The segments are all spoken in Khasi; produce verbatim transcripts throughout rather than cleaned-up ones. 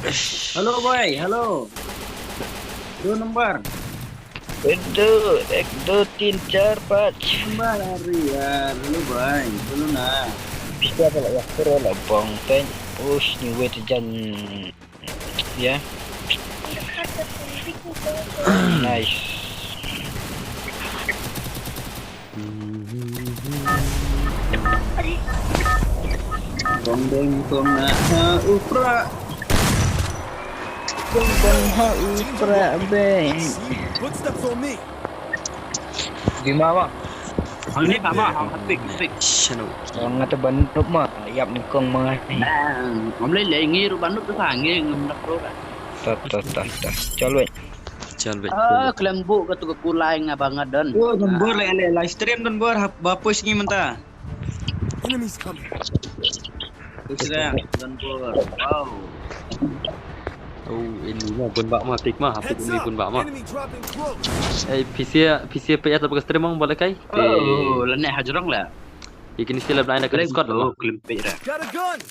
Hello boy, hello. Dua number. Ek, do, ek, do, tin, char, panch. Number, are yaar. Hello boy, hello na. Bisa pala ya, pero la bong pen. Ush, ni wet jan. Ya. Nice. Kong deng kong na ha u pra. Kong deng ha u pra beng. Footsteps on me. Di ma ma. Hang ni ma ma, hang hapik, hapik. Shano. Hang ngata ban nup ma, yap ni kong ma. Bang, ngam lei lei ngi ru ban nup tu sa ngi ngam nak ru ka. Ta ta ta ta. Chal wei. Chal wei. Ah, klem bu ka tu ka kulai nga ba nga don. Oh, don bor le le live stream don bor hap ba push ngi mynta. Enemies coming. Push ra don bor. Wow. Oh, ini ma bun ba ma tik ma hap ini bun ba ma. Enemy dropping close. Eh, P C P C pe ya ta ba ka stream ang ba le kai. Oh, la ne hajrong la. Ikini sila blind ka squad la. Klem pe ra. Got a gun.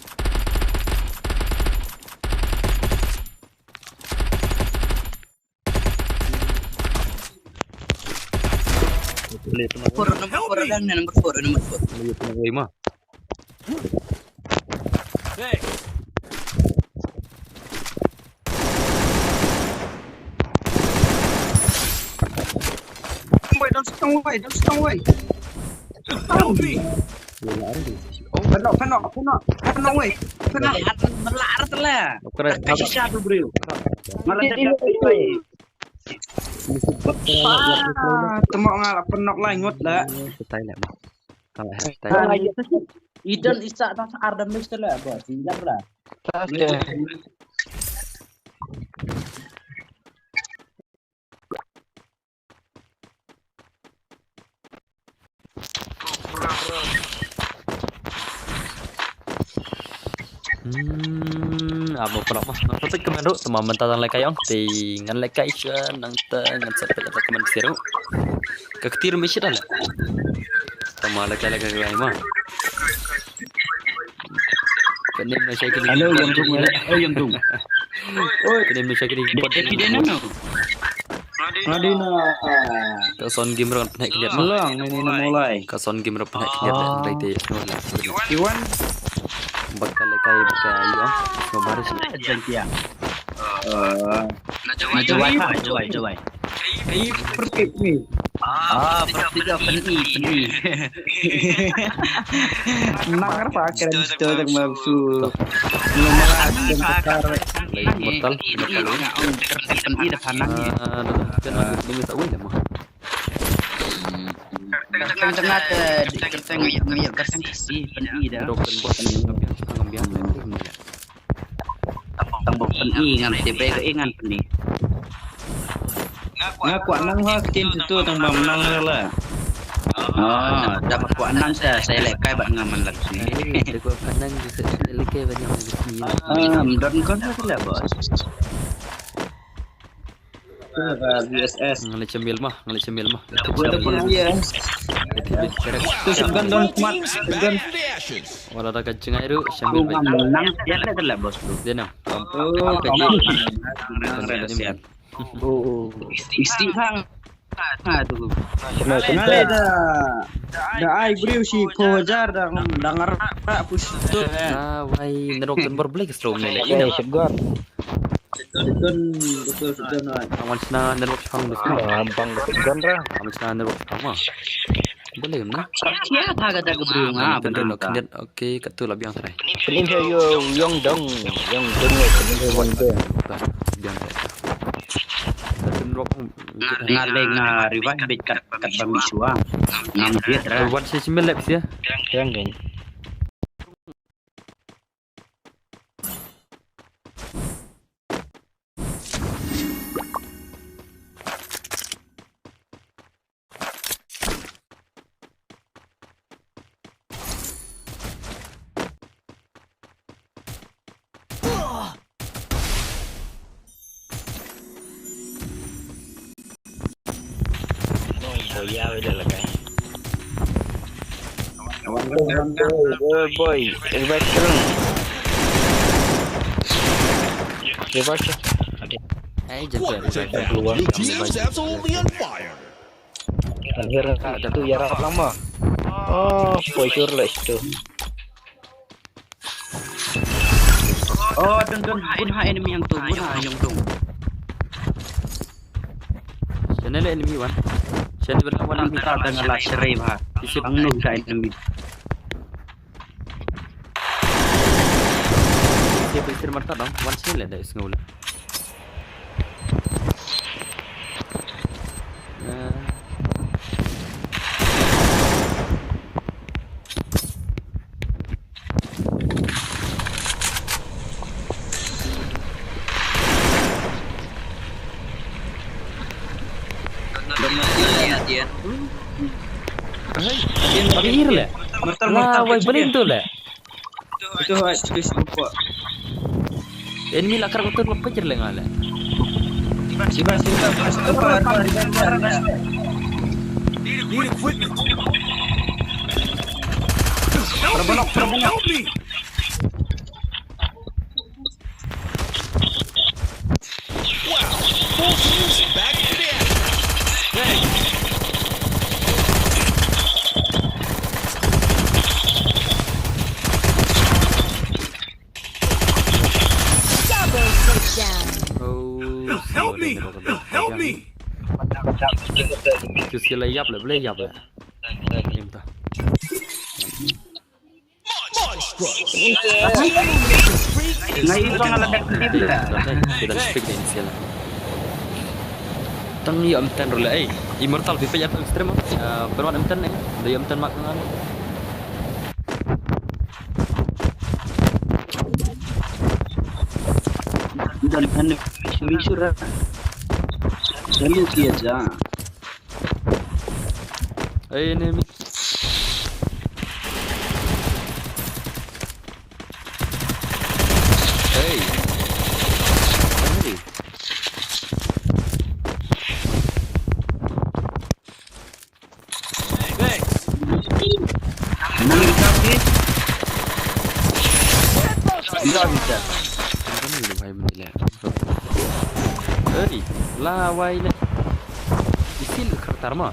Number four, number four, number four. Number four. Thanks. Wait, don't stone away, don't stone away. Help me. Pynok, pynok, pynok, pynok, wei. Pynok, at, mela artela. Oke, tak sisa tu, bro. Malah tak sisa. Ah, temok nga la pynok la ngut la. Setai la. Kalau setai. Idan isa tak arda mesti la, bos. Ingat la. Oke. Hmm, amo pula mah. Nang petik kemana tu? Teman mentang nang lekai ong. Ti ngan lekai sha nang te ngan set petik teman siru. Ka ktir mesti dah lah. Teman lekai lekai lekai mah. Penim na shai kini. Hello, Yang Tung, eh, Yang Tung. Oi. Penim na shai kini. Dia, dia, dia, no, no. Ngadina. Ka son game ron pnek kiat ma. Lang ni ni na mulai. Ka son game ron pnek kiat le dai te no le. Iwan. Baka le kai baka yo. No baris. Jantia. Na jawai, jawai, jawai. Kai perfect ni. Ah, perfect, peni, peni. Nang apa keren sto tak maksud. Nomor akan tekar. Mortal. Peni da panang. Ah, dah tu kan aku belum tak boleh mah. Tengah tengah ke tengah tengah kasi peni dah. Dok kan bos ngambiang ngambiang. Tang bok peni ngan te be ngan peni. Nga kwah nang ha ktien tu tang ba mynang la. Ah, da ba kwah nang sa sa leh kai bad nga man la ktien. Te kwah nang sa leh kai bad nga man la ktien. Ah, don kon sa la bos. Nga leh chamil mah, nga leh chamil mah. Yes. Tu shotgun don smart, shotgun. Wala da ka jngai ru chamil. Nang ya la bos tu. Dia nang. Oh, ka jngai. Oh, oh. Isti bang. Aduh. Nga leh da da ai briew shi phew hajar da da ngarap push tu. Ah, wai, nerok kan berbelik strom ni. Shotgun. Shotgun, betul shotgun, oi. Awan sna nerok pang dus. Ah, bang shotgun ra. Awan sna nerok pang ma. Boleh na? Sia tha kata ka briew nga betul. Nerok kan. Okey, kat tu la biang trai. Penin he yo yong dong, yong dong, penin he yong dong. Biang trai. Nerok. Nga le nga revive bit kat kat bang bisua. Ngam biat ra. Wan si simel lep sia. Yang geng. Boy, boy, boy, revive terus. Revive check. Ada. Hey, jangan revive. Keluar. Your team's absolutely on fire. Kan hir tu ya rap lama. Oh, poi syur lah situ. Oh, dong dong, bun ha enemy hangtu, bun ha jong dong. Shan le enemy wan. Shan le wan. Ang ta tang la shrei bha. Isip ang nu ka enemy. Isip isip marta dong. Wan shan le da isngul. Hey, abir le. Mortar, mortar, wai, belin tu le. Itu hot, space buka. Enemy lakar betul lepas jer lengah le. Siba, siba, siba, siba, siba. Need equipment. Help me! Help me! Wow! Full teams back in the action. Hey! Double takedown. Oh, help me! Help me! Kyu sila yap le, boleh yap le. Ini minta. Ngai bang ala dak ni pula. Kita speak din sila. Tang ïa em ten ruh le ei. Immortal phi peit ïa tang stream. Pynwan em ten ei. Da ïa em ten mak ngan. Dan han ni sura. Lalu dia ja. Ei, enemy. Hey. Hey. Thanks. Nang ikap ni. Enggak bisa. Enggak ni, bhai, menilai. Hey, lawai le. Isil ke kertar ma.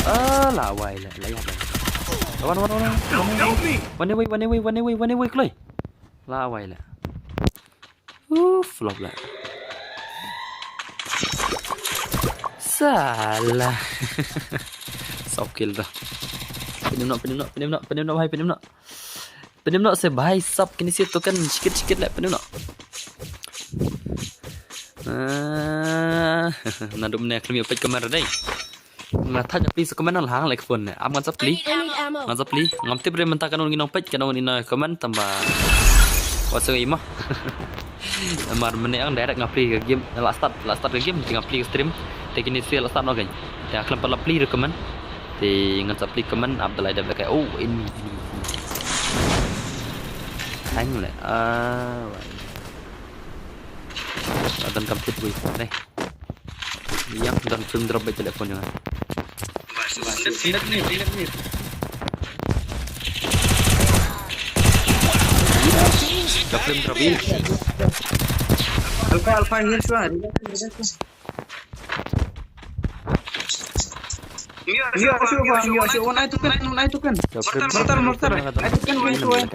Ah, lawai le, la ïa. Wan, wan, wan, wan. Help me! Wan away, wan away, wan away, wan away, kloi. Lawai le. Uh, flop la. Salah. Sop kill dah. Pynïap noh, pynïap noh, pynïap noh, pynïap noh, bhai, pynïap noh. Pynïap noh se bhai sap kine se token shikit shikit le pynïap noh. Ah, naduh mynne khlem ïoh peit comment re dei. Nga thait pli sa comment nang la hang le ka phone ne. Am ngan sa pli. I need ammo. Ngan sa pli. Ngam tip re mynta katno ngi nang peit katno ngi nang comment tang ba. Wat sa ngi ma. Mar mynne ang direct nga pli ka game, la start, la start ka game, te nga pli ka stream. Te kine se la start noh kein. Te nga khlem pat la pli re comment. Te ngan sa pli comment, Abdullah dep la kai. Oh, ini, ini, ini. Tang le. Ah, wai. Don kam tit wei. Dei. Ïa, don film drop bad telefon jong nga. Don film drop, ïa. Alpha, Alpha, heal shuwa. Mute, mute, mute, one eye token, one eye token. Mortar, mortar. Eye token, wait, wait.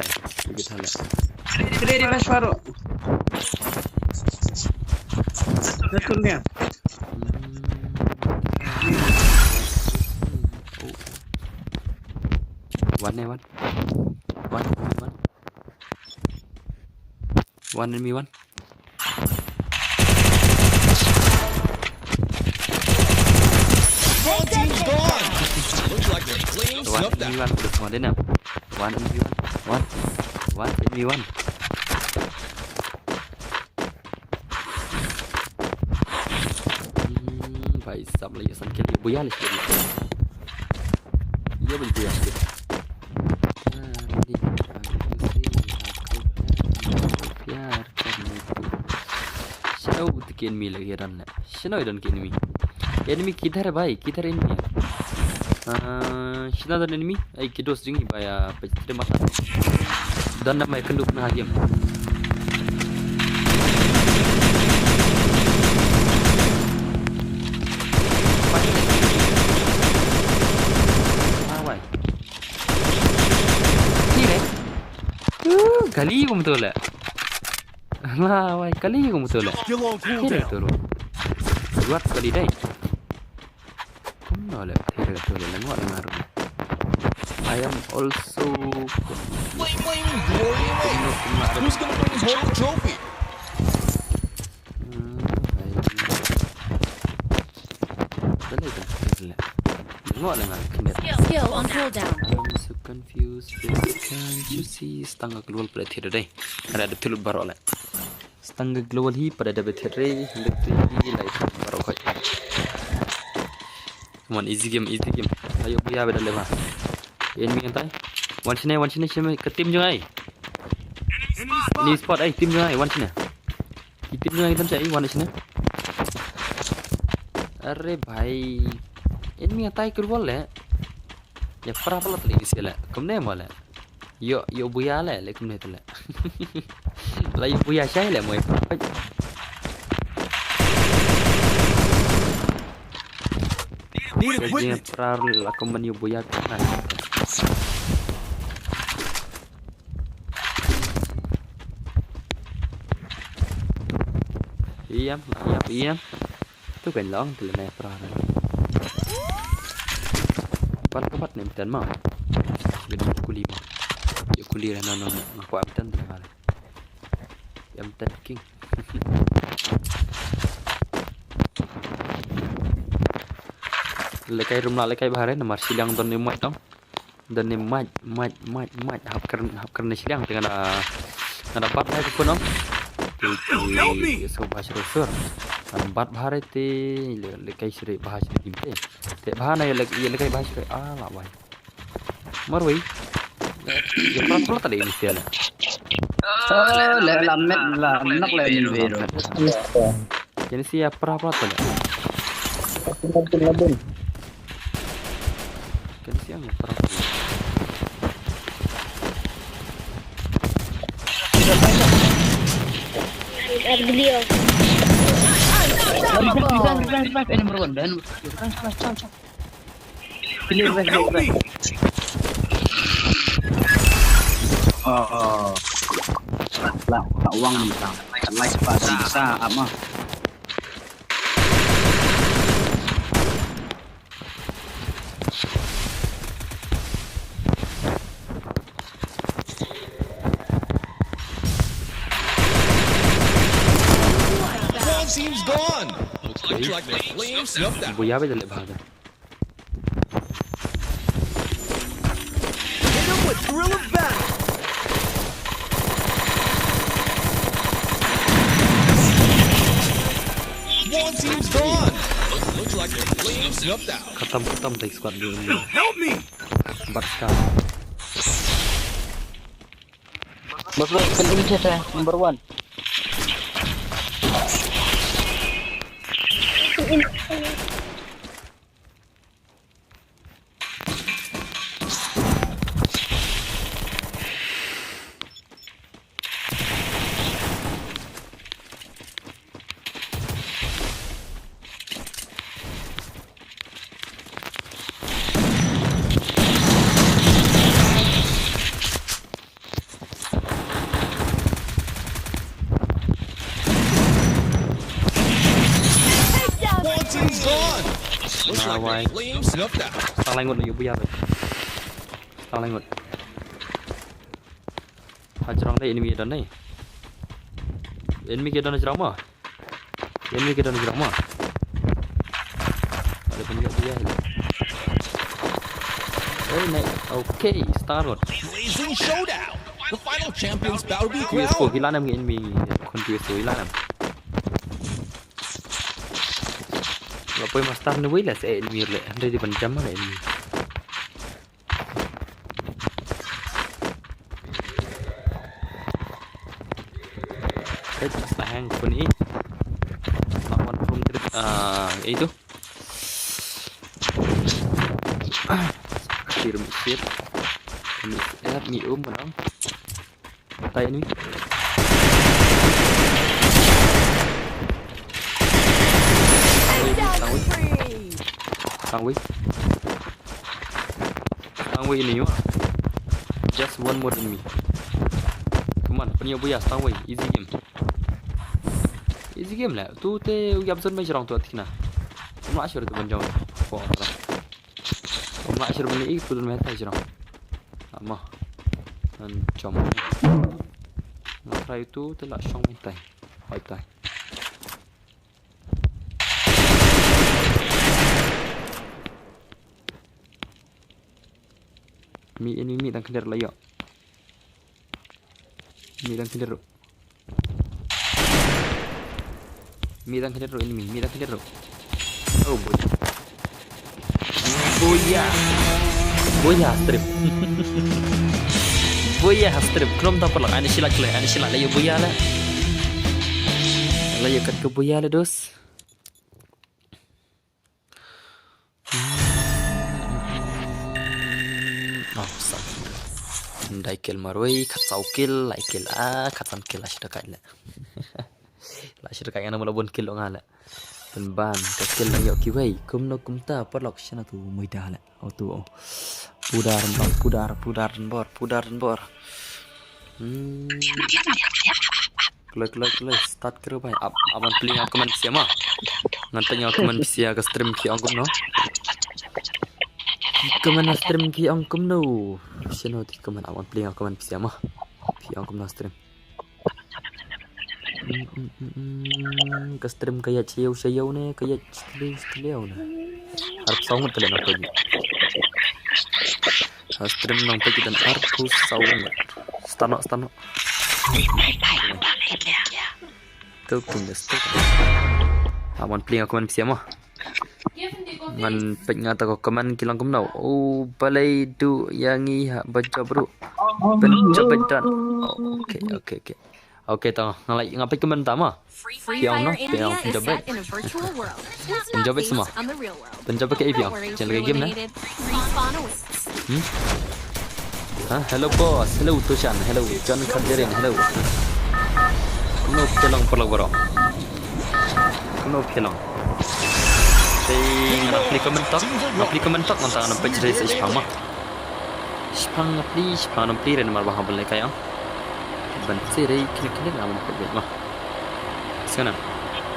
Ready, ready, flash baru. Betul dia. One, eh, one. One, one, one. One enemy, one. One enemy, one. One enemy, one. One. One enemy, one. Hmm, bhai sahab, la ïa san kill, buya leh. Ïa, buya leh. प्यार करने को। Hello, te ki enemy la ki don le. Shano i don ki enemy? Enemy kidhar hai bhai, kidhar enemy? Ah, shano don enemy? Ai, ki dos jong i bhai, ah, pe tre mata. Don na mai kanduk na game. Ah, bhai. Ni le. Uh, kali kum tu le. La wai, kali kum tu le. Still on cooldown. Kali tu le. Wat kali dai. Kumno le, kali tu le, lengwat lengar. I am also Wait, wait, wait, wait. Who's gonna bring home the trophy? Hmm, I am Dale, dale, dale. Ngo le ngan kyndiat. Skill on cooldown. I'm so confused. Can't you see? Stang ka global pala thied dei. Ada da thyllut baroh le. Stang ka global hi pala da ba thied dei. Hynda thied hi lai baroh khoi. Come on, easy game, easy game. Ayo, buya ba dale ba. Enemy ngan tai. Wan shane, wan shane, shane ka team jong ai. Enemy spot ai, team jong ai, wan shane. Ki team jong ai tam cha i wan shane. Are bhai. Enemy atai kur wal le. Ya para pala tali isi le. Kumne mo le. Yo, yo buya le, le kumne tale. La yo buya shai le mo. Need equipment. Para la kum man yo buya. Ïam, ïam, ïam. Tu kan long tu le mai pra. Pat ka pat ne mten ma. Bin kuli ma. Yo kuli ra no no no. Ko am ten de ma. Am ten king. Lekai rum la lekai bahare namar silang don ne mai tong. Dane maj, maj, maj, maj. Hap kren, hap kren shiliang te nga da, nga da bat bha ka phone. Te, te, so bha shiro sur. Nga da bat bha re te, le, le kai shiri bha shiri kim te. Te bha na ye le, ye le kai bha shiri. Ah, la bha. Marwei. Ye prat prat tadi ini sia le. Oh, le, la met, la nak le ni vero. Kini sia pra pra tu. Kini sia yang pra pra. Revive, revive, revive, eh, number one, dan. Revive, revive, revive, revive. Clear, clear, clear, clear. Oh, oh. Lah, lah, lah, wang ni, lah. Light pada sa ama. One team's gone. Looks like, looks like the flames snuffed out. Buya ba jale bhaga. Hit him with Guerrilla Bat! One team's gone! Looks, looks like the flames snuffed out. Khatam, khatam, take squad dulu. Help me! Bat ska. Bos, bos, kan ini saya number one. One team's gone. Looks like the flames snuffed out. Tang lai ngut na yu buya. Tang lai ngut. Ha jrong dei enemy don dei. Enemy ki don jrong mo. Enemy ki don jrong mo. Ada pun dia dia. Hey, nice. Okay, start. Blazing showdown. The final champions bout to be crowned. Q S four, hilan em enemy. Kon Q S four, hilan em. Lapoi master ni wei la se enemy le. Hande di ban jam le enemy. Hey, master hang ko ni. Ah, itu. Kir mi sip. Mi sip, mi um, menang. Tai enemy. Tang wei, tang wei. Tang wei. Tang wei enemy. Just one more enemy. Come on, pynïoh buya, tang wei. Easy game. Easy game lah. Tu te u ïap zone ba jrong tu atikna. Ym lah shuh tu ban jong. Ko. Ym lah shuh ban i tu dun meh tai jrong. Ama. An jom. Nga try tu te lah shong meh tai. Hoi tai. Mi enemy dang khyndiat la ïoh. Mi dang khyndiat ruh. Mi dang khyndiat ruh enemy, mi dang khyndiat ruh. Oh boy. Buya. Buya ha strip. Buya ha strip. Khlem ta paralok, ani shilak kle, ani shilak la ïoh buya la. La ïoh kat ka buya la dos. Oh, sa. Dai kill marwei, khatsaw kill, lai kill, ah, khatsan kill, la shu da kai le. La shu da kai, nga na mula bun kill nga le. Pynban ka kill na ïoh kiwei, kumno kumta, paralok shana tu, muida le. Oh tu, oh. Pudar nbor, pudar, pudar nbor, pudar nbor. Hmm. Kloi, kloi, kloi. Start kru bai. Ap, ap ban plie nga comment pisa ma. Ngan peit nga comment pisa ka stream phi ong kumno. Comment na stream phi ong kumno. Shano ti comment, ap ban plie nga comment pisa ma. Phi ong kumno stream. Mm, mm, mm, mm. Ka stream ka ïaid sha ïew sha ïew ne, ka ïaid sha ïew sha ïew ne. Arphew saw ngut te leh nang peit. Ka stream nang peit ki don arphew saw ngut. Stano, stano. Tu kum des tu. Aman plie nga comment pisa ma. Ngan peit nga ta ka comment ki long kumno. Oh, balei du ïa ngi ha ba jop ruh. Pynjop beit dan. Oh, okay, okay, okay. Okay, to nga lai nga peit comment ta ma. Phi ong no, phi ong pynjop beit. Pynjop beit sama. Pynjop beit ka A P ong. Jangan lagi game na. Hmm? Ha, hello boss, hello Tushan, hello John Kadirin, hello. Kumno phi long paralok baroh. Kumno phi long. Te nga plie comment tok, nga plie comment tok ngan ta ngan peit sa shipang ma. Shipang nga plie, shipang nga plie re namar ba ha ban leh kai ong. Ban plie re kine kine nga ban peit ma. Sana.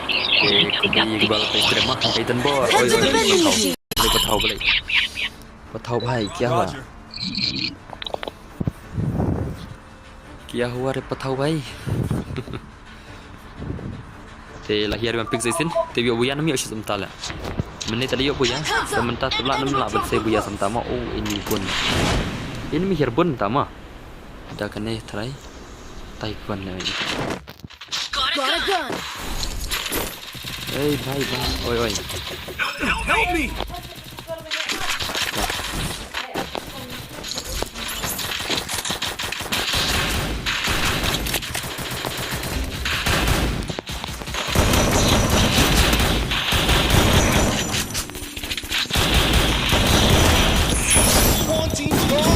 Te kumne ki ba la peit stream ma. Ei, don bor. Oi, oi, oi, oi, oi. Balei pathaw, balei. Pathaw bhai, kya hua? Kya hua re pathaw bhai? Te la hiar ban pick station, te ïoh buya nam ïoh shu samta la. Mynne te la ïoh buya, te mynta te la nam la ban sei buya samta ma, oh, enemy bun. Enemy hiar bun ta ma. Da kane try. Tai kwan le. Got a gun. Hey, bhai, bhai. Oi, oi. Help me.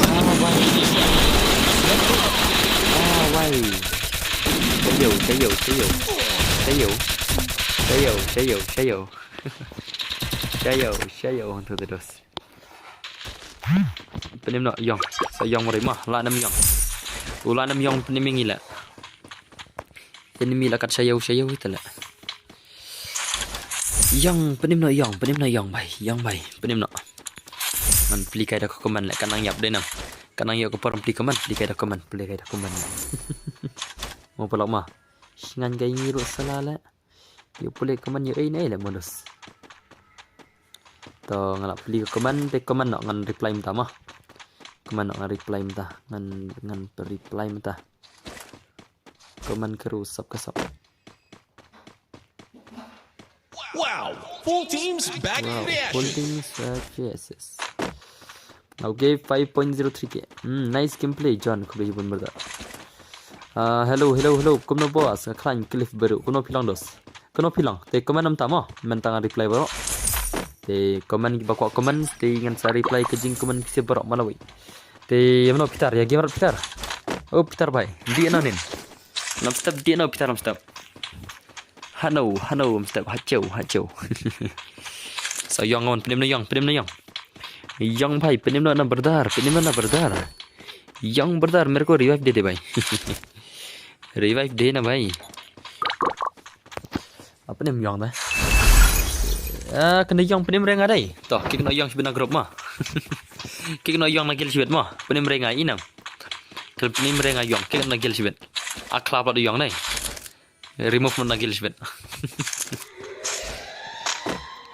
Ah, why? Ah, why? Chayo, chayo, chayo. Chayo. Chayo, chayo, chayo. Chayo, chayo, onto the dos. Pynim noh ïong. Sa ïong mari mah, la nam ïong. U la nam ïong pynim ïa ngi la. Enemy la kat shayo shayo ita la. Ïong, pynim noh ïong, pynim noh ïong bai, ïong bai, pynim noh. Ngan plie kai da ka comment la, ka nang ïap dei nang. Ka nang ïap ka por plie comment, plie kai da comment, plie kai da comment la. Mo paralok ma. Ngan kai ngi ruh sala la. Ïoh pule comment ïoh ei ne ei le modus. To nga la plie comment te comment noh ngan reply mynta ma. Comment noh ngan reply mynta. Ngan ngan reply mynta. Comment ka ruh sap ka sap. Wow, full teams back in the action. Full teams back, yes, yes. Okay, five point zero three K. Hmm, nice gameplay, John. Khublei bun brother. Ah, hello, hello, hello. Kumno boss? Nga khlaiñ Cliff Beru. Kumno phi long dos? Kano phi long? Te comment mynta mo. Mynta ngan reply baroh. Te comment kiba kwah comment, te ngan sa reply ka jingcomment phi baroh ma lawei. Te ïa mano Peter, ïa game rat Peter. Oh Peter bhai, dih noh nin. Lam step dih noh Peter lam step. Hano, hano lam step, hachew, hachew. Sa ïong ngan, pynim na ïong, pynim na ïong. Ïong bhai, pynim na brother, pynim na brother. Ïong brother, mere ko revive de de bhai. Revive de na bhai. Apa ni ïong da? Ah, kane ïong pynim re nga dei. To, ki kane ïong shibit na group ma. Ki kane ïong na guild shibit ma. Pynim re nga i nam. Kane pynim re nga ïong, ki kane na guild shibit. A khlap la da ïong dei. Remove na guild shibit.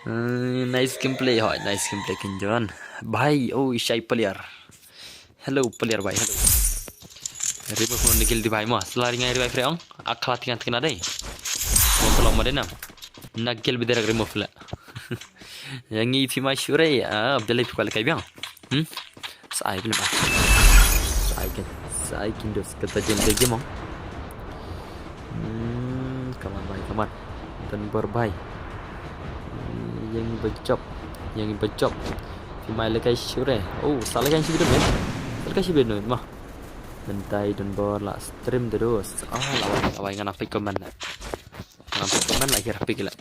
Eh, nice gameplay, hoi, nice gameplay kin jon. Bhai, oh, shai player. Hello, player bhai, hello. Remove na guild bhai mo. Sla ri ngai revive re ong. A khlap tingan tingan dei. Mo khlap mo dei nam. Na guild bi direct remove la. Ïa ngi phi ma sure, ah, bdalei phi kwah lehkai biang. Hmm? Sa ai phi lem ah. Sa ai kin, sa ai kin dos kata jen de gemong. Hmm, come on bhai, come on. Don bor bhai. Ïa ngi ba jop, ïa ngi ba jop. Phi ma lehkai sure. Oh, sa lehkai sure men. Sa lehkai sure men ma. Mynta i don bor la stream de dos. Ah, lawai, lawai ngan peit comment na. Ngam peit comment la hiar peit la.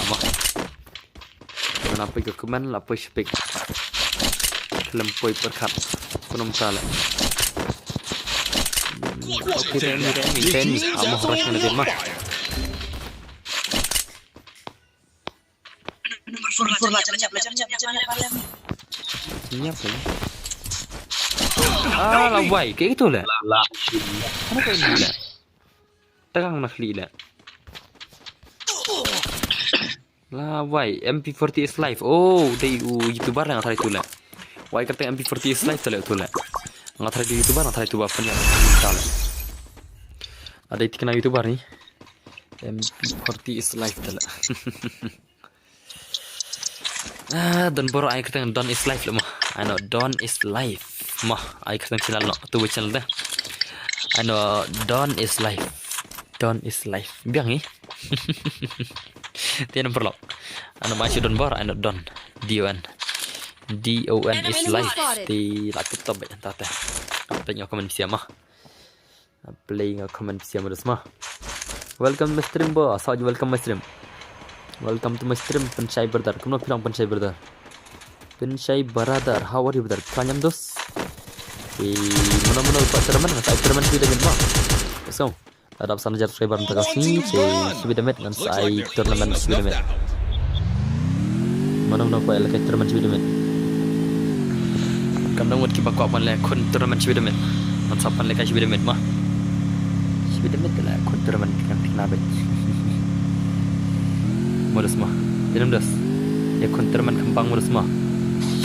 Ama. Ngam peit comment la poi peit. Khlem poi pyrkhat. Kunum ta la. Okay, ten, ten, ten. Amo rush na din ma. Senyap lagi. Ah, lawai. Kayak gitu lah. Kenapa ini lah? Tegang na khlieh la. Lawai, M P forty is life. Oh, dei u YouTuber la nga tharai tu la. Wai kata M P forty is life tu la tu la. Nga tharai tu YouTuber, nga tharai tu ba pynïap ta la. Ada tikna YouTuber ni. M P forty is life tu la. Ah, don bor ai kyrteng Don is life lo mo. Ano Don is life. Mo, ai kyrteng channel no. Tu channel de. Ano Don is life. Don is life. Biang ni. Tiada perlu. Ano masih don bor, ano Don. D O N. D O N is life. Ti la tip top baik tata. Apa yang komen siapa? Playing a comment siam dos ma. Welcome my stream bo. Asal welcome my stream. Welcome to my stream Pynshai brother. Kumno phi long Pynshai brother? Pynshai brother, how are you brother? Pynshai dos. Eh, mano mano pa tournament, sa tournament kita gitu ma. So, adap sana jar subscriber ta kasi, eh, subscribe ngan sa tournament subscribe. Mano mano ko elaka tournament shibit. Kam dang wad kiba kwah ban leh khun tournament shibit. Ngan sa ban leh kai shibit ma. Shibit leh khun tournament kan tikna bet. Modus ma. Dinam dos. Ya khun tournament kembang modus ma.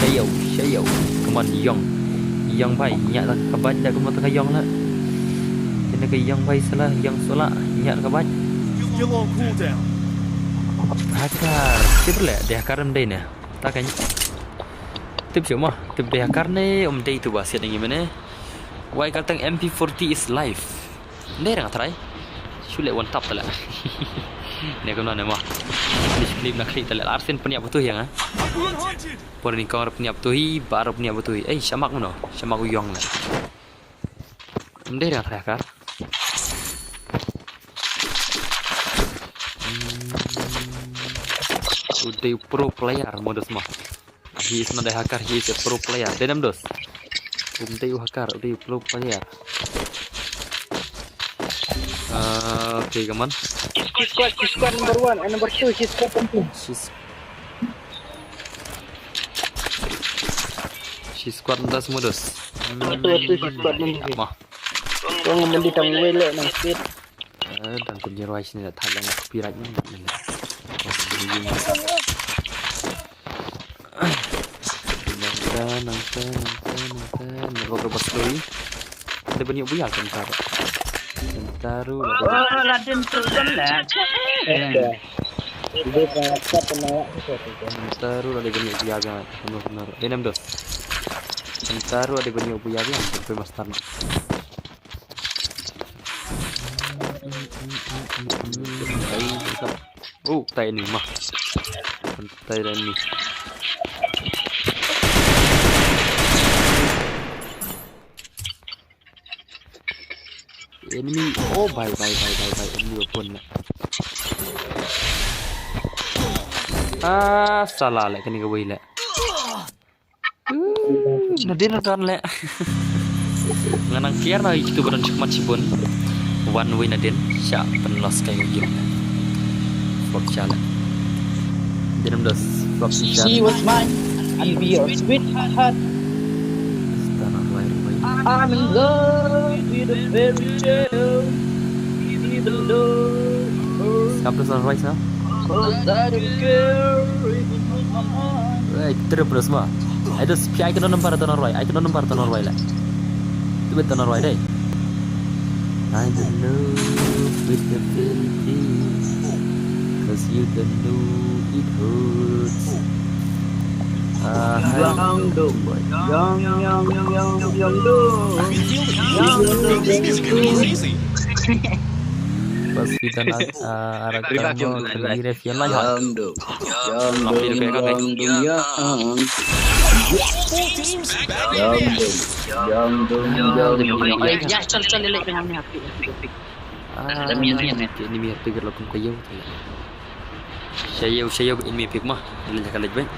Shayo, shayo. Come on, young. Young bai, nyak ka bai da kumno ka young la. Kena ka young bai sala, young sala, nyak ka bai. Still on cooldown. Hakar, tip le, dei hakar em dei ne. Ta kan. Tip sio mo, tip dei hakar ne, um dei tu ba siat ngi mene. Wai kal tang M P forty is life. Dei rang try. Shu le one tap tala. Ne kumno ne mo. Please clip na clip tala. Arsen punya butuh yang ah. Por ni kong punya butuh hi, bar punya butuh hi. Eh, shamak no. Shamak u yong na. Em dei rang try kar. Hmm. U dei pro player modus mo. He is not a hacker, he is a pro player. Dei nam dos. Um dei u hacker, u dei u pro player. Uh, okay, come on. She squad, she squad number one and number two, she squad number two. She's She squad nda semua dos. Atu atu she squad nda. Apa? Kong mandi tang wele nang sit. Eh, dan kun jiro ai sini dah thalang copyright ni. Nangta, nangta, nangta, nangta. Ni rock bas loi. Ada banyak buya kan tar. Nangta ru. Oh, Raden tu kan lah. Dia tak nak nak. Nangta ru ada banyak buya kan. Benar benar. Dia enam dos. Nangta ru ada banyak buya kan. Sampai master. Oh, tai enemy ma. Tai enemy. Enemy. Oh, bye, bye, bye, bye, bye. Enemy weapon la. Ah, sala la kane kawei la. Uh, nadien na don la. Nga nang kiar na itu baron chikmat chibun. Wan wei nadien sha pynlos kai game. Flop sha la. Dien dos flop sha. She was mine and we are sweetheart. Star of Light, wei. I'm in love with a fairy tale. Even though it hurts. Sap dos na roi sa. 'Cause I don't care if you lose my heart. Wei, trip dos ma. Ai dos pia ai ka don number don roi. Ai ka don number don roi la. Tu bet don roi dei. I don't know with the feeling. 'Cause you don't know it hurts. Ah, hai. Yang dong. Yang, yang, yang, yang dong. Yang dong. Pas kita nak, ah, arah kamu, kali ref yang lain. Yang dong. Yang dong, yang dong, yang. Yang dong. Yang dong, yang dong, yang. Eh, ya, chal, chal, lele, yang ni api. Ah, enemy, enemy, enemy. Enemy pick la kum kayu. Shayu, shayu, enemy pick ma. Ini jangan lagi baik.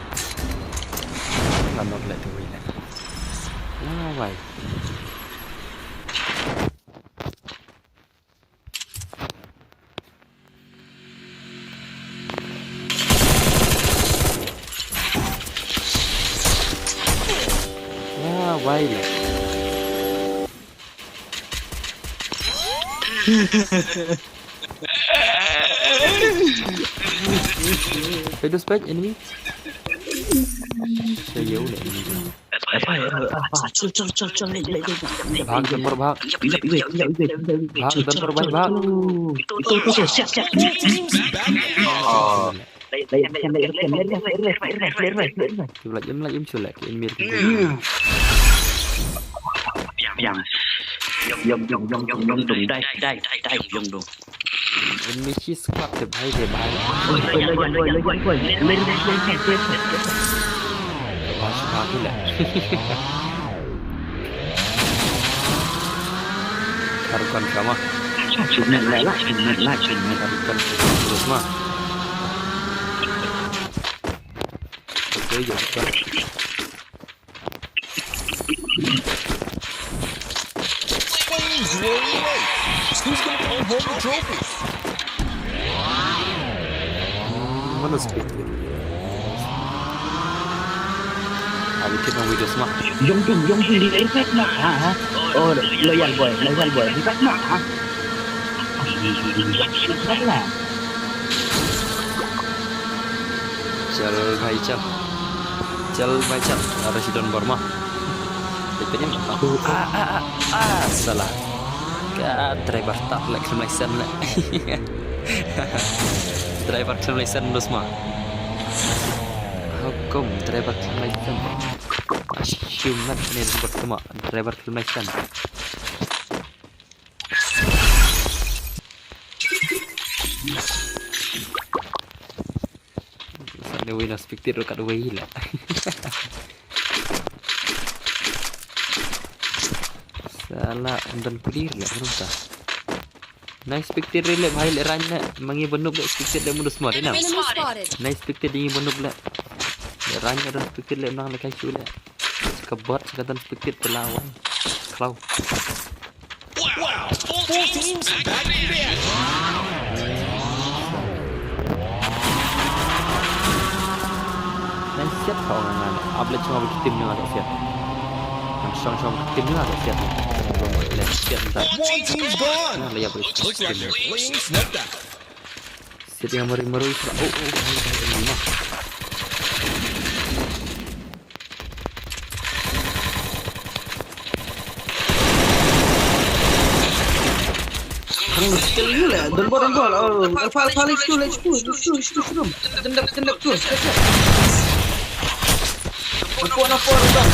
Lanot lagi tu ini. Wah, wai. Wah, wai la. Hey, dos page enemy. Saya ya udah enemy. Apa ya? Apa? Cul, cul, cul, cul, lek, lek, lek, lek. Bhag, jumper, bhag. Ijab, ijab, ijab, ijab, ijab, ijab. Bhag, jumper, bhag, bhag. Itu, itu, itu, siap, siap, siap. Oh. Lek, lek, lek, lek, lek. Jom lek, jom lek, jom lek, jom lek. Enemy. Yang, yang, yang, yang, yang, yang, dai, dai, dai, dai, yang dong. Enemy shi squad te bhai, te bhai. Oi, oi, oi. Wah, shi bhai la. Tarkan sama. Shunat la, la, shunat la, shunat. Tarkan terus ma. Oke, ya, tarkan. Who's gonna come home with trophy? Mana speed? Abi kita video semua. Yong Dong, Yong Dong di airback na, ha? Oh, loyal boy, loyal boy. Di airback na, ha? Di airback na. Chal bhai chal. Chal bhai chal. Ada si Don Borma. Ipin ah ah ah ah salah. Ka driver tak lek khlem license lek. Driver khlem license dos ma. Hukum driver khlem license. Ashumat ni driver khlem license. Sa ne wei na spectate ruh kat wei la. Sala, don clear la, ruh ta. Na spectate re le, bhai le run le, ma ngi ba noob le spectate le mudus mo, dei na. Enemy spotted. Na spectate ngi ba noob le. Le run le, don spectate le, nang le kai shu le. Ka bot, ka don spectate te la wan. Khlaw. Wow! Full teams back in the action! Nang siat kau ngan ngan. Ap le cuma bagi tim nyu ada siat. Nang shong shong bagi tim nyu ada siat. Belum ada siat ntar. One team's gone. Nang le ya bagi tim. Looks like they're playing Snapback. Siat yang mari mari. Oh, oh, oh, oh, oh, oh. Kill you lah. Don't bother, don't bother. Oh, Alpha, Alpha, let's go, let's go, let's go, let's go, let's go. Tendap, tendap tu. Siap, siap. Nampak, nampak, nampak.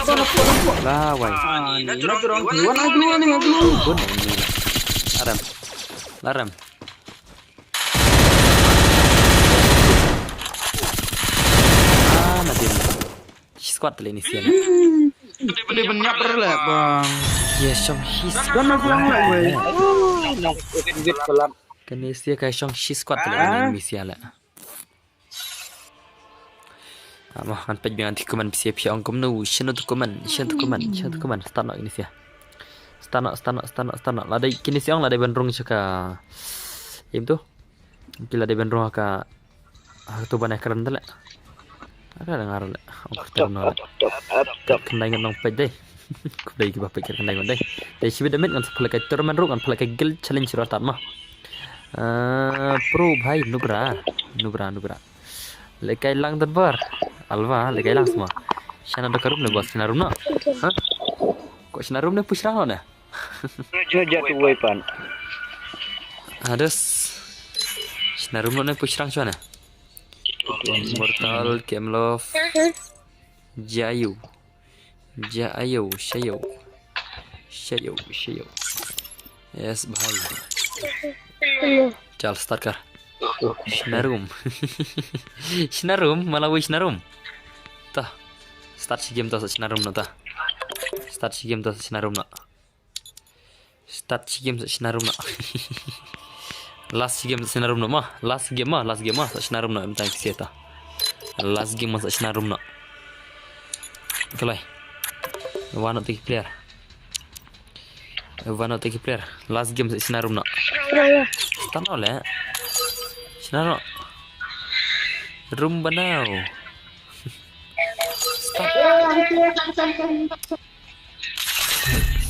Lawai. Ah, ni na jrong ki wan adu ni adu. Bun ni. Larem. Larem. Ah, na din. Shi squad tele ni sian. Boleh banyak berlek bang. Ya, shong shi squad. Wan aku lang lah wei. Kane sia kai shong shi squad tele ni misia la. Amo, ngan peit biang ti comment phi ong kumno, shano tu comment, shano tu comment, shano tu comment, start noh ini sia. Start noh, start noh, start noh, start noh. Lada kini sia ong lada ban rung sha ka. Im tu. Ki lada ban rung ka. Ah, tu ban ekran tele. Ada dengar le. Ong kerter noh le. Kandai ngan nong peit deh. Kudai ki ba peit kandai ngan deh. Dei shibit damit ngan sa phalak kai tournament ruh ngan phalak kai guild challenge ruh start mo. Ah, pro bhai nubra. Nubra, nubra. Lekai lang dan bar. Alwa, lekai lang semua. Shana da karum ne bos, shana rum no. Ha? Ko shana rum ne pushrang no ne? Jujat wei pan. Adas. Shana rum no ne pushrang shana. Immortal, Kemlov. Jayu. Jayu, Shayu. Shayu, Shayu. Yes, bhai. Chal, start kar. Shnarum. Shnarum, Malawi Shnarum. Ta. Start shi game ta sa Shnarum na ta. Start shi game ta sa Shnarum na. Start shi game sa Shnarum na. Last shi game sa Shnarum na ma. Last game ma, last game ma sa Shnarum na em time ksia ta. Last game ma sa Shnarum na. Kalai. One not take player. One not take player. Last game sa Shnarum na. Start na le. Shnarum. Rum banau. Start.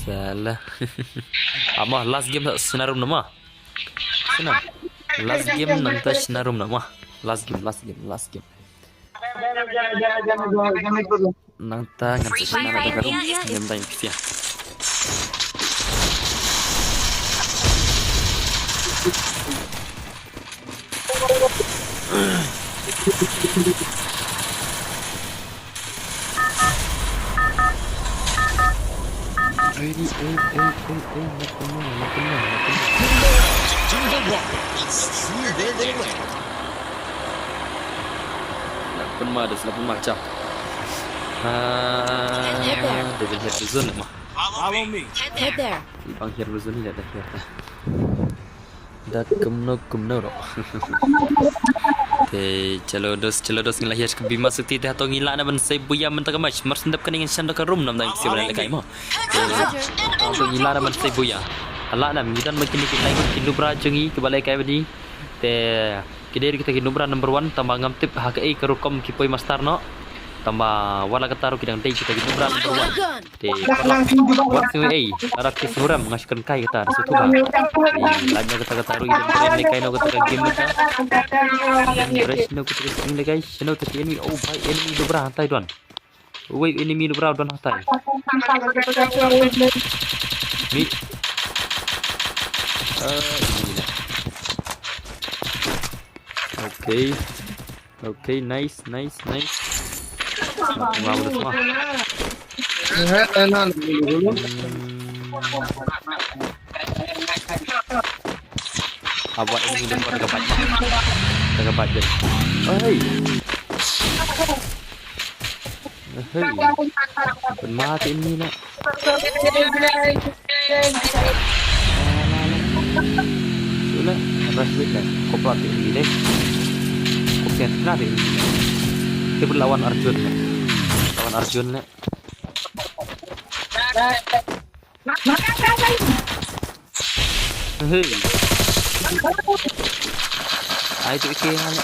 Salah. Ama last game sa Shnarum na ma. Shna. Last game nangta Shnarum na ma. Last game, last game, last game. Nangta ngan sa Shnarum na ka rum. Ngan dang pisia. Ei, ei, ei, ei, ei, la pynma, la pynma, la pynma. Jungle Rock. Let's see where they land. La pynma, la pynma, cha. Ah, they will have to zone ma. Follow me. Head there. Bang here zone ya dah ya. Da kumno kumno ro. Te chalo dos, chalo dos ngi la hiar ka bima sukti te hato ngi la na ban sei buya mynta ka match. Mar sendap kane ngan shan da ka rum nam dang siwa le kai mo. Te hato ngi la na ban sei buya. Ala na ngi dan ma kini ki lai ki nubra jong ngi ki ba le kai bani. Te ki dei kita ki nubra number one tamba ngam tip ha ka ei ka rukom ki poi master no. Tamba wala kata ru ki dang dei kita ki nubra number one. Te, wat sngewei ei, lada phi sngewrem nga shu kynkai kata, da shu thuh ba. Te, lait na kata kata ruh i don brand ne kai no kata ka game kata. Brand no kata ka game ne kai, shano kata enemy, oh bhai, enemy nubra hatai don. Wei enemy nubra don hatai. Mi. Eh, ini lah. Okay. Okay, nice, nice, nice. Mau, mau, mau. Eh, eh, nah, dulu, dulu. Hmm. Abot ini dia buat dekat bait. Dekat bait dia. Oh, hey. Hey. Pynmah te ini nak. Sula, rush bit na. Ko pla te ini deh. Ko pla te ini. Te lawan Arjun na. Lawan Arjun na. Hey. Ai tu ke hal.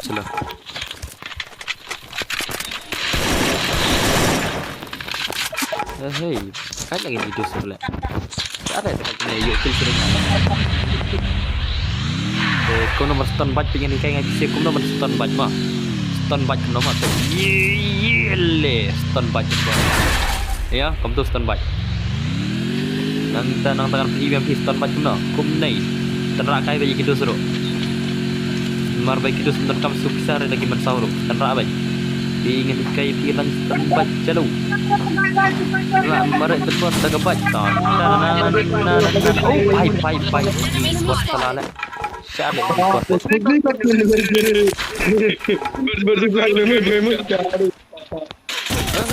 Chalo. Hey, kai lagi ni dos le. Ada tak kena yuk kill sini. Eh, kau nomor stun bat pingin ni kai ngai kisi kau nomor stun bat ma. Stun bat kau nomor tu. Ye, ye le stun bat kau. Ya, kamu tu stun bat. Nang ta nang tangan phi biang phi stun bat kumno? Kumnai. Tynrah kai ba ïa ki dos ruh. Mar ba ïa ki dos mynta kam suk pisa re da ki mynsaw ruh. Tynrah ba. Phi ngan hikai phi lan tang bait jalo. La maret betul tak bait. Tan, tan, tan, tan, tan, tan. Oh, bhai, bhai, bhai. Bot salah lah. Siapa yang bot?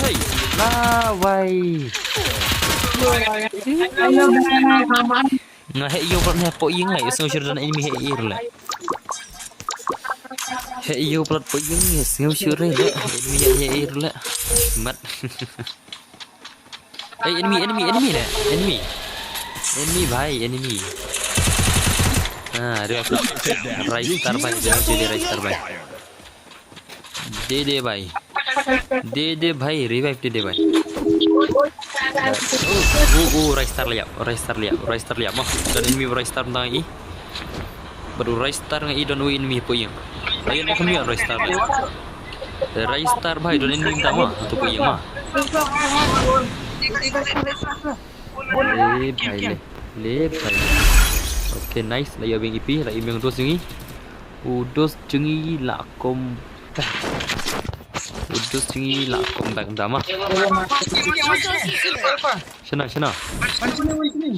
Hei, lawai. Nga heh ïew palat ne hapoh ïing leh, sngew shuh don enemy heh ïew leh. Heh ïew palat hapoh ïing, sngew shuh re leh. Enemy heh ïew leh. Mat. Eh, enemy, enemy, enemy leh. Enemy. Enemy bhai, enemy. Ah, dia apa? Rise star bhai, dia jadi rise star bhai. Dede bhai. Dede bhai, revive dede bhai. Oh, oh, oh, rise star liap, rise star liap, rise star liap. Mah, don enemy rise star tang i. Baru rise star ngai don enemy hapoh ïing. Ayo, nak kami rise star liap. Rise star bhai, don enemy tang mah, tu hapoh ïing mah. Le bhai le. Le bhai. Okay, nice. La ïoh biang E P, la ïoh biang dos jong ngi. U dos jong ngi la kom. U dos jong ngi la kom bak dama. Shano, shano.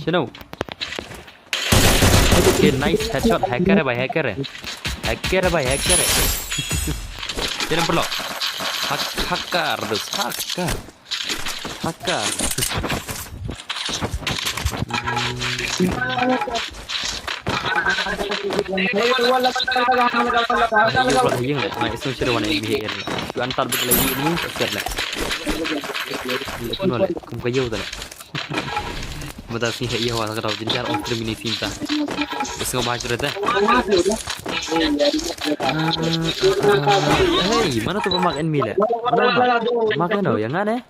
Shano. Okay, nice headshot. Hacker bhai, hacker. Hacker bhai, hacker. Shano perlu. Hak-, hacker, dos, hacker. Hacker. Ïing leh, nga isn't sure wan ïing leh. Wan tar bit lagi ni, share leh. Leh kuno leh, kum kayu ta leh. Mata sini heh ïa wa ka tau jinjar ong termini sinta. Bes ngo bahas cerita. Hey, mana tu pemak enemy leh? Mana pemak? Pemak kan tau, yang ngane?